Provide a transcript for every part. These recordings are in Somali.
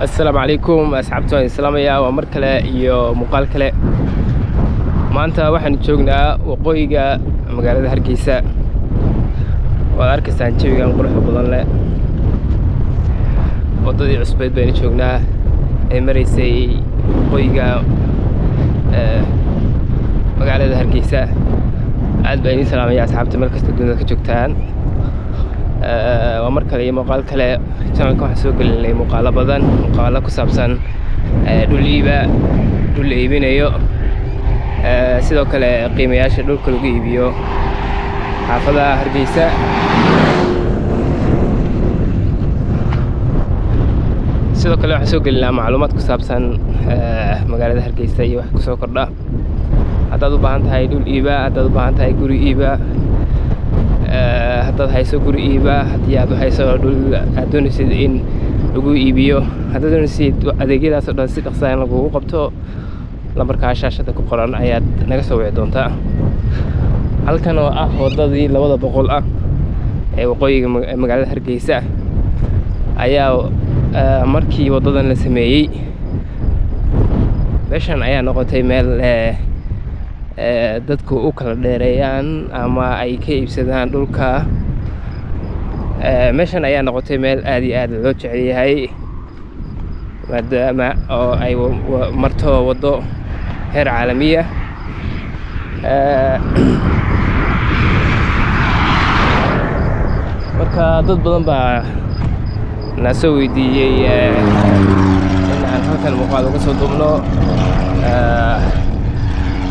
Assalaamu calaykum asxaabta, waan islaamaya. Waa mar kale iyo muuqaal kale. Maanta waxaan joognaa waqooyiga magaalada Hargeysa. Waad arkaysaan jawigan quruxda badan leh. Waddadii cusbeyd baynu joognaa ee maraysay waqooyiga magaalada Hargeysa. Aad baan idiin salaamaya asxaabta, meel kasta dunida ka joogtaan. Waa mar kale iyo muuqaal kale. Channelka waxaan soo gelinay muuqaalo badan, muuqaalo ku saabsan dhul iiba, dhul la iibinayo, sidoo kale qiimayaasha dhulka lagu iibiyo xaafadaha Hargeysa. Sidoo kale waxaan soo gelinaa macluumaad ku saabsan magaalada Hargeysa iyo wax kusoo kordha. Haddaad u baahan tahay dhul iiba, haddaad u baahan tahay guri iiba, haddaad hayso guri iiba, haddii aad u hayso dhul aad doonaysid in lagu iibiyo, haddaad doonaysid adeegyadaas oo dhan si dhaqsa in lagugu qabto, lambarkaa shaashada ku qoran ayaad naga soo wici doontaa. Halkan oo ah waddadii 200 ah ee waqooyiga magaalada Hargeysa ayaa markii waddadan la sameeyey, meeshan ayaa noqotay meel dadku u kala dheereeyaan ama ay ka iibsadaan dhulka. Meeshan ayaa noqotay meel aad iyo aad loo jecel yahay, maadaama oo ay marto waddo heer caalamiya. Marka dad badan baa na soo weydiiyey in aan halkan muuqaal uga soo duubno,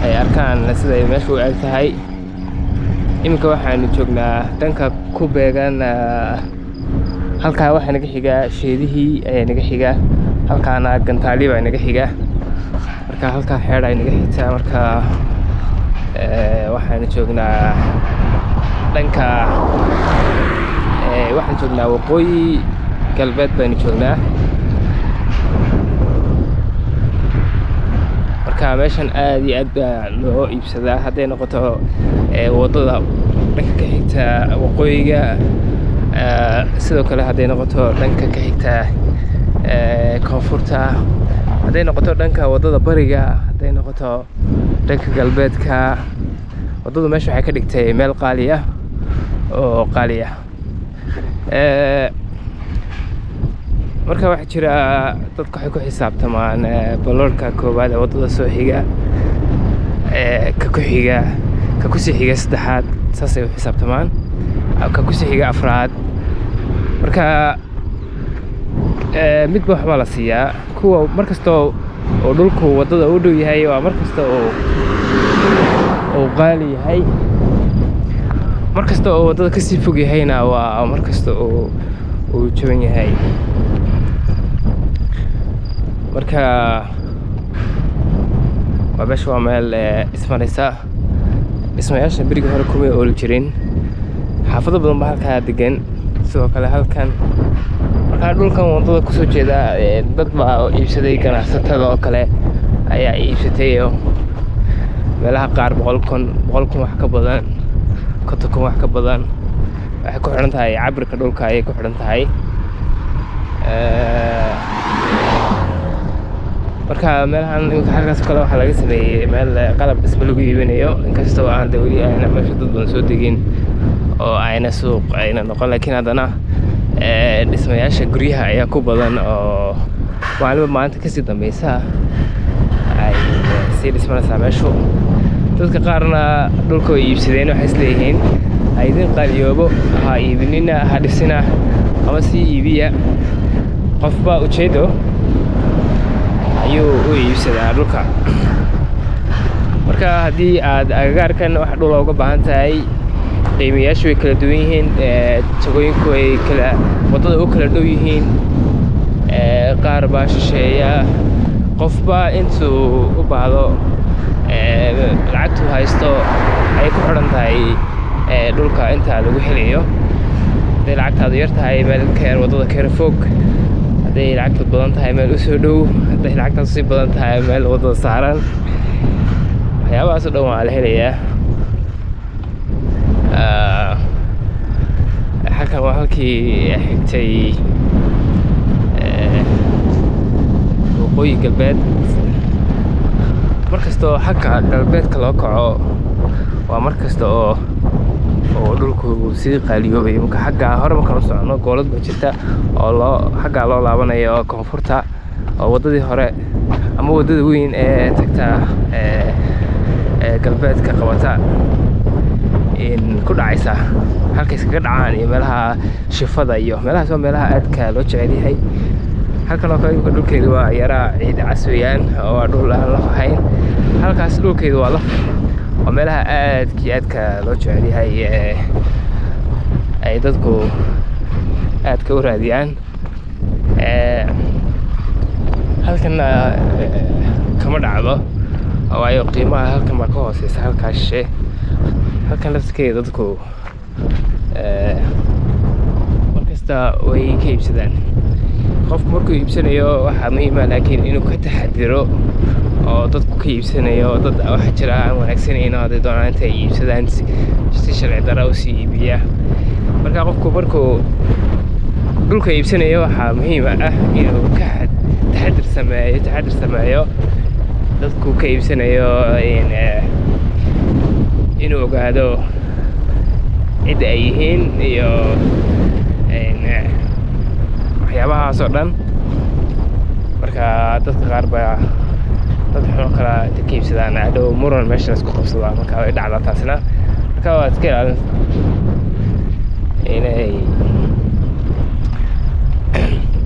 ay arkaan siday meesha u eg tahay. Iminka waxaanu joognaa dhanka ku beegan. Halkaa waxaa naga xiga sheedihii ayaa naga xiga, halkaana gantaali baa naga xiga, marka halkaa xeedh ay naga xigtaa. Marka waxaanu joognaa dhanka, waxaan joognaa waqooyi galbeed baynu joognaa. Marka meeshan aad iyo aad baa loo iibsadaa, hadday noqoto waddada dhanka ka xigta waqooyiga, sidoo kale hadday noqoto dhanka ka xigta koonfurta, hadday noqoto dhanka waddada bariga, hadday noqoto dhanka galbeedka. Waddadu meesha waxay ka dhigtay meel qaali ah oo qaali ah. Marka waxaa jira dadku waxay ku xisaabtamaan baloorka koowaad ee waddada soo xiga, ka ku xiga, ka kusii xiga saddexaad, saasay u xisaabtamaan, ka kusii xiga afraad. Marka midba waxbaa la siiyaa kuwa mar kasta oo dhulku waddada u dhow yahay, waa mar kasta oo uu qaali yahay. Mar kasta oo waddada kasii fog yahayna, waa mar kasta oo uu jaban yahay. Marka waa meesha, waa meel dhismanaysa. Dhismayaasha berigii hore kumay ooli jirin. Xaafado badan baa halkaa degan, sidoo kale halkan. Markaa dhulkan waddada kusoo jeeda dad baa iibsaday, ganacsatada oo kale ayaa iibsatay, oo meelaha qaar 100,000, 100,000 wax ka badan, 50,000 wax ka badan. Waxay ku xidhan tahay cabirka dhulka ayay ku xidhan tahay. Marka meelahan iminka halkaas oo kale waxaa laga sameeyey meel qalab dhisme lagu iibinayo, inkastoo aan de weli ayna meesha dad badan soo degin oo ayna suuq ayna noqon, laakiin haddana dhismayaasha guryaha ayaa ku badan, oo maalinba maalinta kasii dambeysa ay sii dhismanaysaa meeshu. Dadka qaarna dhulka way iibsadeen, waxay isleeyihiin ha idin qaaliyoobo, ha iibinina, ha dhisina ama sii iibiya. Qofba ujeedo ayuu u iibsadaa dhulka. Marka haddii aad agagaarkan wax dhula uga baahan tahay, qiimayaashu way kala duwan yihiin, jagooyinku way kala waddada u kala dhow yihiin, qaar baa shisheeya. Qofba intuu u baahdo, lacagtuu haysto ayay ku xidhan tahay dhulka inta lagu helayo. Hadday lacagtaadu yar tahay, meel ka yar waddada ka yar fog. Hadday lacagtaad badan tahay, meel u soo dhow. Hadday lacagtaadu sii badan tahay, meel waddada saaran. Waxyaabahaas oo dhan waa la helayaa. Halkan waa halkii xigtay. Waqooyi galbeed. Markastoo xagga galbeedka loo kaco, waa mar kasta oo dhulku sii qaaliyoobay. Marka xagga hore markaan u socono, goolad baa jirta oo loo xaggaa loo laabanayo koonfurta, oo waddadii hore ama waddada weyn ee tagta ee galbeedka qabata in ku dhacaysa halkay iskaga dhacaan iyo meelaha shifada iyo meelahaas, waa meelaha aadka loo jecel yahay. Halkan oo kale imika dhulkeedu waa yaraa ciid cas weeyaan, oo waa dhul aan laf ahayn. Halkaas dhulkeedu waa laf, waa meelaha aadka iyo aadka loo jecel yahay ee ay dadku aadka u raadiyaan. Halkanna kama dhacdo, waayo qiimaha halkan baa ka hooseysa halkaas shishe. Halkan laftirkeeda dadku markasta way ka iibsadaan. Qofku markuu iibsanayo waxaa muhiim ah laakiin inuu ka taxadiro oo dadku ka iibsanayo. Dad waxaa jira aan wanaagsanayn oo hadday doonaan intay iibsadaan si sharci darro u sii iibiya. Marka qofku markuu dhulka iibsanayo, waxaa muhiim ah inuu ka taxadir sameeyo dadku ka iibsanayo, inuu ogaado cidda ay yihiin iyo waxyaabahaas oo dhan. Marka dadka qaar baa dad xun kala inta ka iibsadaan, hadhow muran meesha la isku qabsadaa. Marka way dhacdaa taasina. Marka waa iska ilaalin inay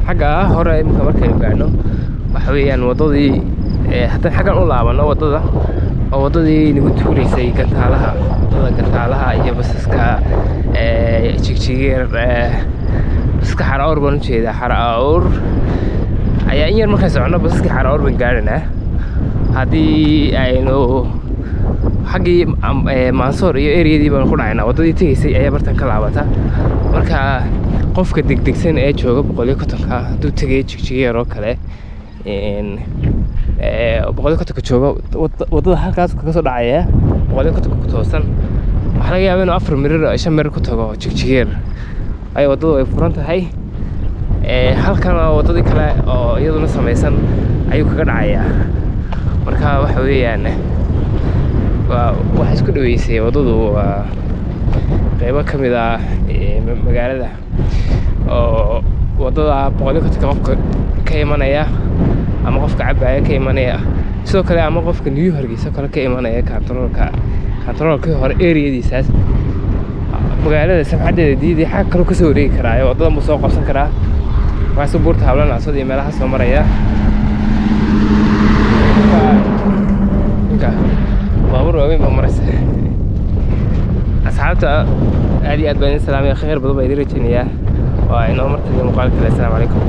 xagga hore. Imika markaynu gaadhno, waxa weeyaan waddadii haddaan xaggan u laabano, waddada oo waddadii nagu tuureysay gantaalaha, waddada gantaalaha iyo basaska Jigjigeer, basaska Xara Awr baan ujeedaa. Xara Awr ayaa in yar markaan socono, basaskii Xara Awr baan gaadhanaa. Haddii aynu xaggii Maansoor iyo ereyadii baan ku dhacaynaa, waddadii tegaysay ayaa bartan ka laabata. Marka qofka degdegsan ee jooga 150-ka, hadduu tegayo Jigjigeer oo kale, 150-ka jooga, waddada halkaas kaga soo dhacaya 150-ka ku toosan, waxaa laga yaabaa inuu 4 mirir, 5 mirir ku tago Jigjigeer, waayo waddadu way furan tahay. Halkan waa waddadii kale oo iyaduna samaysan ayuu kaga dhacayaa. Marka waxa weeyaan waa waxa isku dhaweysay waddadu, waa qeybo ka mid ah magaalada, oo waddada 150-ka qofka ka imanaya ama qofka cabaya ka imanaya sidoo kale, ama qofka New Hargeysa kale ka imanaya, kantaroolkii hore ereyadiisaas magaalada samxadeeda diiday, xag kaloo kasoo wareegi karaa, waddadan buu soo qabsan karaa. Markaasuu buurta Habla iyo meelaha soo maraya. Ninka baabuur waaweyn baa maraysa. Asxaabta, aad iyo aad baan idin salaamaya, khayr badan baa idin rajaynayaa. Waa inoo markale muuqaal kale. Asalaamu calaykum.